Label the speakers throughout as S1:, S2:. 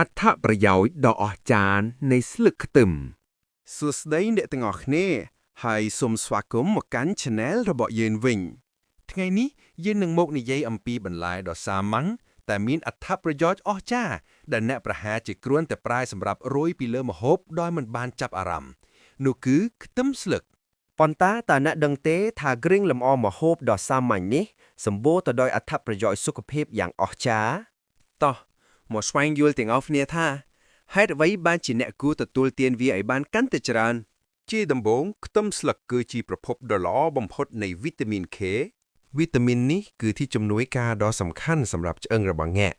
S1: អត្ថប្រយោជន៍ដ៏អស្ចារ្យនៃស្លឹកខ្ទឹមសួស្តីអ្នកទាំងអស់គ្នាហើយសូមស្វាគមន៍មកកាន់ Channel របស់យើងវិញ ថ្ងៃនេះយើងនឹងមកនិយាយអំពីបន្លែដ៏សាមញ្ញតែមានអត្ថប្រយោជន៍អស្ចារ្យដែលអ្នកប្រហែលជាគ្រាន់តែប្រើសម្រាប់រោយពីលើម្ហូបដោយមិនបានចាប់អារម្មណ៍នោះគឺខ្ទឹមស្លឹក
S2: ប៉ុន្តែតើអ្នកដឹងទេថាគ្រឿងលម្អម្ហូបដ៏សាមញ្ញនេះសម្បូរទៅដោយអត្ថប្រយោជន៍សុខភាពយ៉ាងអស្ចារ្យ
S1: តោះមកស្វែងយល់ទាំងអស់គ្នាថាហេតុអ្វីបានជាអ្នកគួរទទួលទានវាឲ្យបានកាន់តែច្រើន ជាដំបូងខ្ទឹមស្លឹកគឺជាប្រភពដ៏ល្អបំផុតនៃវីតាមីន K វីតាមីននេះគឺជាជំនួយការដ៏សំខាន់សម្រាប់ឆ្អឹងរបស់អ្នក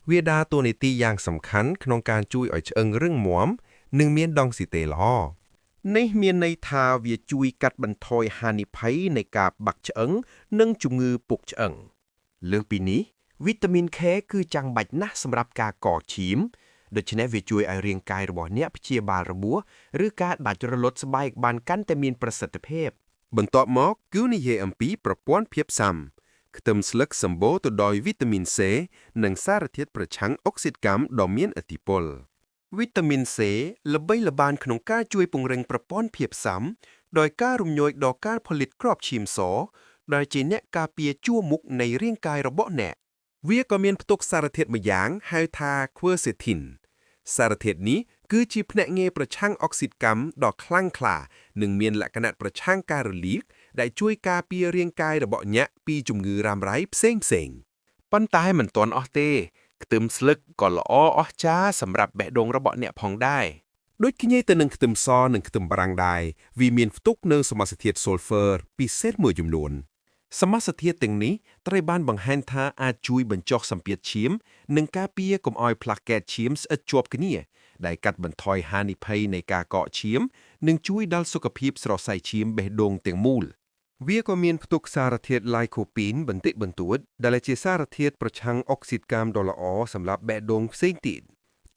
S1: វាដើរតួនាទីយ៉ាងសំខាន់ក្នុងការជួយឲ្យឆ្អឹងរឹងមាំនិងមានដង់ស៊ីតេល្អ
S2: នេះមានន័យថាវាជួយកាត់បន្ថយហានិភ័យនៃការបាក់ឆ្អឹងនិងជំងឺពុកឆ្អឹងលើសពីនេះវីតាមីន K គឺចាំបាច់ណាស់សម្រាប់ការកកឈាមដូច្នេះវាជួយឲ្យរាងកាយរបស់អ្នកព្យាបាលរបួសឬការដាច់រលត់ស្បែកបានកាន់តែមានប្រសិទ្ធភាព
S1: បន្ទាប់មកគឺនិយាយអំពីប្រព័ន្ធភាពស៊ាំខ្ទឹមស្លឹកសម្បូរទៅដោយវីតាមីន C និងសារធាតុប្រឆាំងអុកស៊ីតកម្មដ៏មានឥទ្ធិពល
S2: វីតាមីន C ល្បីល្បាញក្នុងការជួយពង្រឹងប្រព័ន្ធភាពស៊ាំដោយការរំញោចដល់ការផលិតគ្រាប់ឈាមសដែលជាអ្នកការពារជួរមុខនៃរាងកាយរបស់អ្នក
S1: វាក៏មានផ្ទុកសារធាតុម្យ៉ាងហៅថា quercetin សារធាតុនេះគឺជាភ្នាក់ងារប្រឆាំងអុកស៊ីតកម្មដ៏ខ្លាំងក្លានិងមានលក្ខណៈប្រឆាំងការរលាកដែលជួយការពាររាងកាយរបស់អ្នកពីជំងឺរ៉ាំរ៉ៃផ្សេងៗ
S3: ប៉ុន្តែមិនទាន់អស់ទេខ្ទឹមស្លឹកក៏ល្អអស្ចារ្យសម្រាប់បេះដូងរបស់អ្នកផងដែរ
S1: ដូចគ្នាទៅនឹងខ្ទឹមសនិងខ្ទឹមបារាំងដែរវាមានផ្ទុកនូវសមាសធាតុ sulfur ពិសេសមួយចំនួនសមាសធាតុទាំងនេះត្រូវបានបង្ហាញថាអាចជួយបញ្ចុះសម្ពាធឈាមនិងការពារកុំឲ្យផ្លាកែតឈាមស្អិតជាប់គ្នាដែលកាត់បន្ថយហានិភ័យនៃការកកឈាមនិងជួយដល់សុខភាពសរសៃឈាមបេះដូងទាំងមូលវាក៏មានផ្ទុកសារធាតុ lycopene បន្តិចបន្តួចដែលជាសារធាតុប្រឆាំងអុកស៊ីតកម្មដ៏ល្អសម្រាប់បេះដូងផ្សេងទៀត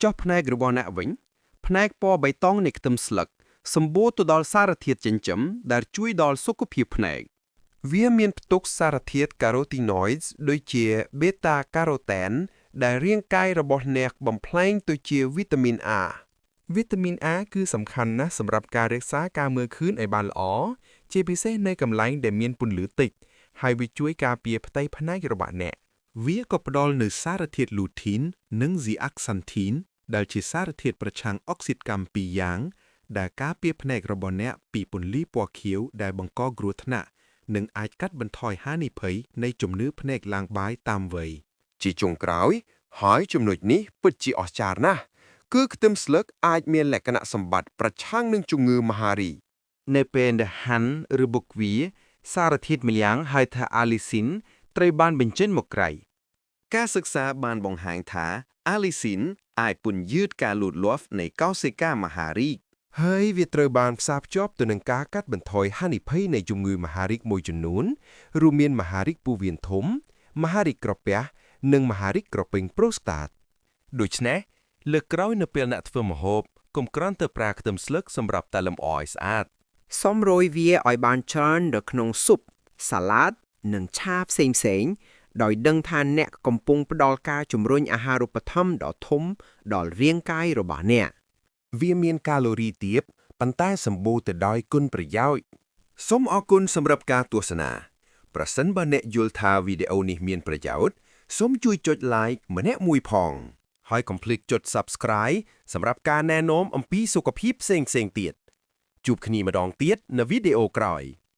S2: ចុះផ្នែករបស់អ្នកវិញ ផ្នែកពណ៌បៃតងនៃខ្ទឹមស្លឹកសម្បូរទៅដល់សារធាតុចិញ្ចឹមដែលជួយដល់សុខភាពភ្នែក
S1: វាមានផ្ទុកសារធាតុ carotenoids ដូចជា beta carotene ដែលរាងកាយរបស់អ្នកបំផ្លែងទៅជាវីតាមីន A
S3: វីតាមីន A គឺសំខាន់ណាស់សម្រាប់ការរក្សាការមើលឃើញឲ្យបានល្អជាពិសេសនៅកន្លែងដែលមានពន្លឺតិចហើយវាជួយការពារផ្ទៃភ្នែករបស់អ្នក
S4: វាក៏ផ្ដល់នូវសារធាតុ lutein និង zeaxanthin ដែលជាសារធាតុប្រឆាំងអុកស៊ីតកម្មពីរយ៉ាង ដែលការពារភ្នែករបស់អ្នកពីពន្លឺពណ៌ខៀវដែលបង្កគ្រោះថ្នាក់និងអាចកាត់បន្ថយហានិភ័យនៃជំងឺភ្នែកឡើងបាយតាមវ័យ
S1: ជាចុងក្រោយ ហើយចំណុចនេះពិតជាអស្ចារ្យណាស់គឺខ្ទឹមស្លឹកអាចមានលក្ខណៈសម្បត្តិប្រឆាំងនឹងជំងឺមហារីក
S3: នៅពេលដែលហាន់ឬបុកវា សារធាតុម្យ៉ាងហៅថាអាលីស៊ីនត្រូវបានបញ្ចេញមកក្រៅ
S2: ការសិក្សាបានបង្ហាញថាអាលីស៊ីនអាចពន្យឺតការលូតលាស់នៃកោសិកាមហារីក
S1: ហើយវាត្រូវបានផ្សារភ្ជាប់ទៅនឹងការកាត់បន្ថយហានិភ័យនៃជំងឺមហារីកមួយចំនួនរួមមានមហារីកពោះវៀនធំ មហារីកក្រពះនិងមហារីកក្រពេញប្រូស្តាត
S3: ដូច្នេះលើកក្រោយនៅពេលអ្នកធ្វើម្ហូបកុំគ្រាន់តែប្រើខ្ទឹមស្លឹកសម្រាប់តែលម្អឲ្យស្អាត
S2: សូមរោយវាឲ្យបានច្រើននៅក្នុងស៊ុប សាឡាដ និងឆាផ្សេងៗដោយដឹងថាអ្នកកំពុងផ្ដល់ការជំរុញអាហារូបត្ថម្ភដ៏ធំដល់រាងកាយរបស់អ្នក
S1: វាមានកាឡូរីទាបប៉ុន្តែសម្បូរទៅដោយគុណប្រយោជន៍សូមអរគុណសម្រាប់ការទស្សនា ប្រសិនបើអ្នកយល់ថាវីដេអូនេះមានប្រយោជន៍សូមជួយចុច like ម្នាក់មួយផង ហើយកុំភ្លេចចុច Subscribe សម្រាប់ការណែនាំអំពីសុខភាពផ្សេងៗទៀតជួបគ្នាម្ដងទៀតនៅវីដេអូក្រោយ។